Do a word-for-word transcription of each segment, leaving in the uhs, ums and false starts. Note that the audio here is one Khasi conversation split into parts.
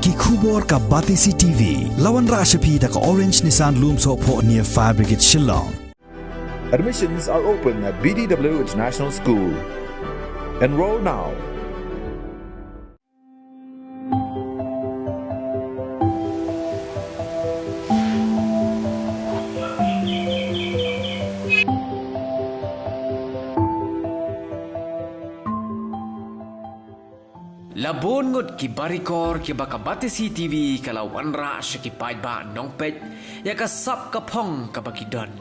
Ki khubor ka Batesi T V, la wanrah sha phi da ka Orange Nissan Lumsohphoh near Fire Brigade Shillong. Admissions are open at B D W International School. Enroll now. La bun ngut ki barikor kiba ka Batesi T V ka la wanrah sha ki paidbah nongpeit ïa ka sap ka phong kaba ki don.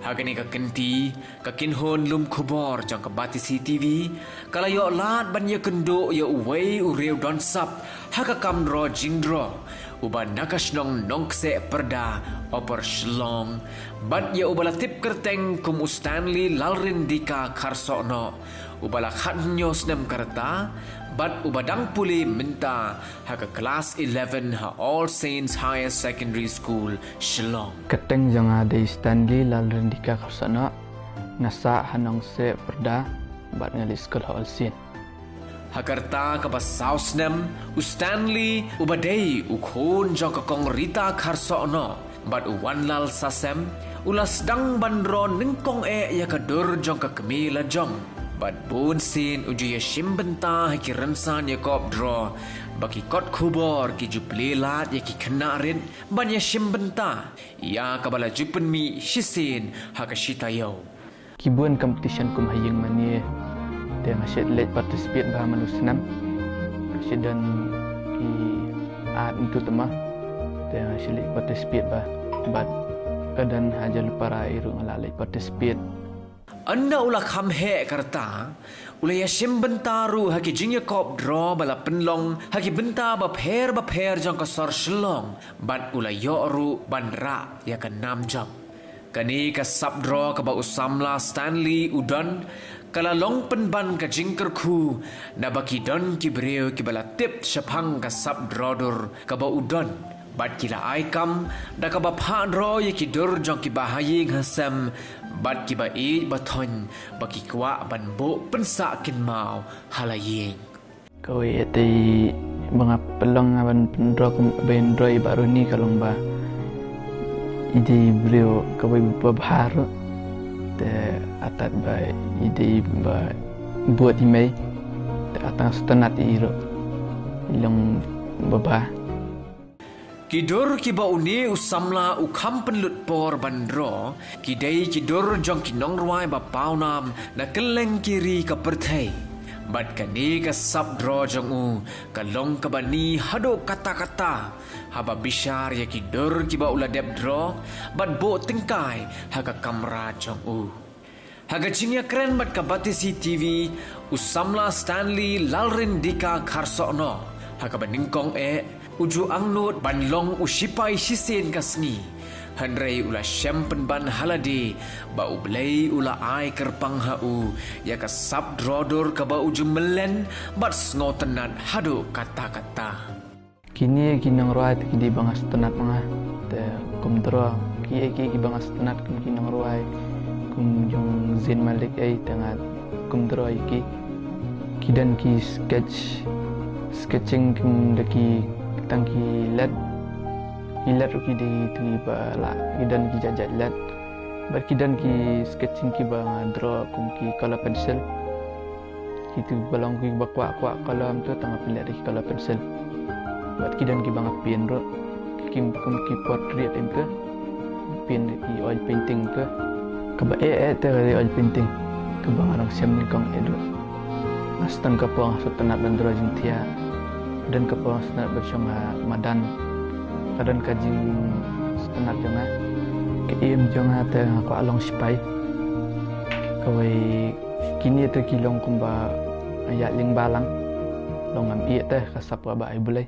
Ha kane ka kynti, ka kynhun lum khubor jong ka Batesi T V ka la ïoh lad ban ïakynduh ïa uwei u riew don sap ha ka kam draw jingdraw, uba na ka shnong Nongkseh Pyrda, Upper Shillong, bad ïa uba la tip kyrteng kum u Stanley Lalrindika Kharsohnoh, uba la khathynñiew snem ka rta, bad uba dang pule mynta ha ka klas eleven ha All Saints Higher Secondary School, Shillong. Kyrteng jong nga dei Stanley Lalrindika Kharsohnoh, nga sah ha Nongkseh Pyrda, bad nga leit skul ha All Saints. Ha ka rta kaba saw snem, u Stanley, uba dei u khun jong ka Kong Rita Kharsohnoh bad u Wanlal Sasem, u la sdang ban draw nyngkong eh ïa ka dur jong ka kmie lajong. Bad bunsien u ju ïashim bynta ha ki rynsan ïakop draw, ba ki kot khubor ki ju plie lad ïa ki khynnah rit ban ïashim bynta ïa kaba la ju pynmih shisien ha ka shi taïew. Ki bun competition kum ha ïing mane, te nga shu leit participate bha man u snem. Shu don ki ad mynta te ma, te nga shu leit participate bha. Bad ka don ha Jaldupara ruh nga la leit participate. Ynda u la kham heh ka rta, u la ïashim bynta ruh ha ki jingïakop draw ba la pynlong ha ki bynta bapher bapher jong ka sor Shillong, bad u la ïoh ruh ban rah ïa ka nam jong. Kane ka sap draw kaba u samla Stanley u don, ka la long pynban ka jingkyrkhu, naba ki don ki briew kiba la tip shaphang ka sap draw dur kaba u don. Bad ki la ai kam da kaba phah draw ïa ki dur jong kiba ha ïing ha sem, bad kiba ïeit ba thoiñ, ba ki kwah ban buh pynsah kynmaw ha la ïing. Kawei ïa te ba nga pynlong nga ban pyndraw kum ban draw ïa i Bah Runi ka long ba i dei briew kawei ba bha ruh. Te artat ba i dei ba bud i mei. Te artat nga sngewtynnat ïa i ruh. I long ba bha. Ki dur kiba une u samla u kham pynlut por ban draw, ki dei ki dur jong ki nongrwai ba pawnam na kylleng ki ri ka pyrthei. Bad kane ka sap draw jong u, ka long kaba ni haduh katta katta, haba bishar ïa ki dur kiba u la dep draw, bad buh tyngkai ha ka kamra jong u. Ha ka jingïakren bad ka Batesi T V, u samla Stanley Lalrindika Kharsohnoh, ha kaba nyngkong eh, u ju angnud ban long u shipai shisien ka sngi. Hynrei u la shem pynban ha lade, ba U Blei u la ai kyrpang ha u, ïa ka sap draw dur kaba u ju myllen, bad sngewtynnat haduh katta katta. Kine ki nongrwai te ki dei ba nga sngewtynnat ma nga. Te kum draw, ki ei ki ei kiba nga sngewtynnat kum ki nongrwai. Kum jong Zain Malik ei te nga kum draw ïa ki. Ki don ki sketch, sketching kum da ki tang ki led. Ki led ruh ki dei tu ba la, ki don ki jait jait led. Bad ki don ki sketching kiba nga draw kum ki color pencil. Kitu ba long kiba kwah kwah colour mynta tang nga pynleh da ki colour pencil. Bad ki don kiba nga paint ruh. Ki kim kum ki portrait em ke. Paint da ki oil painting ke. Kaba eh eh te ka dei oil painting. Kaba nga dang shem nyngkong eh ruh. Nga sdang ka por nga sngewtynnat ban draw jingthiah. Ka don ka por nga sngewtynnat ban shong ha madan. Ka don ka jingsngewtynnat jong nga. Ka aim jong nga te nga kwah long shipai. Kawei Kine te ki long kumba ïa lyngba lang. Long ngam ïeh te ka sap kaba ai Blei.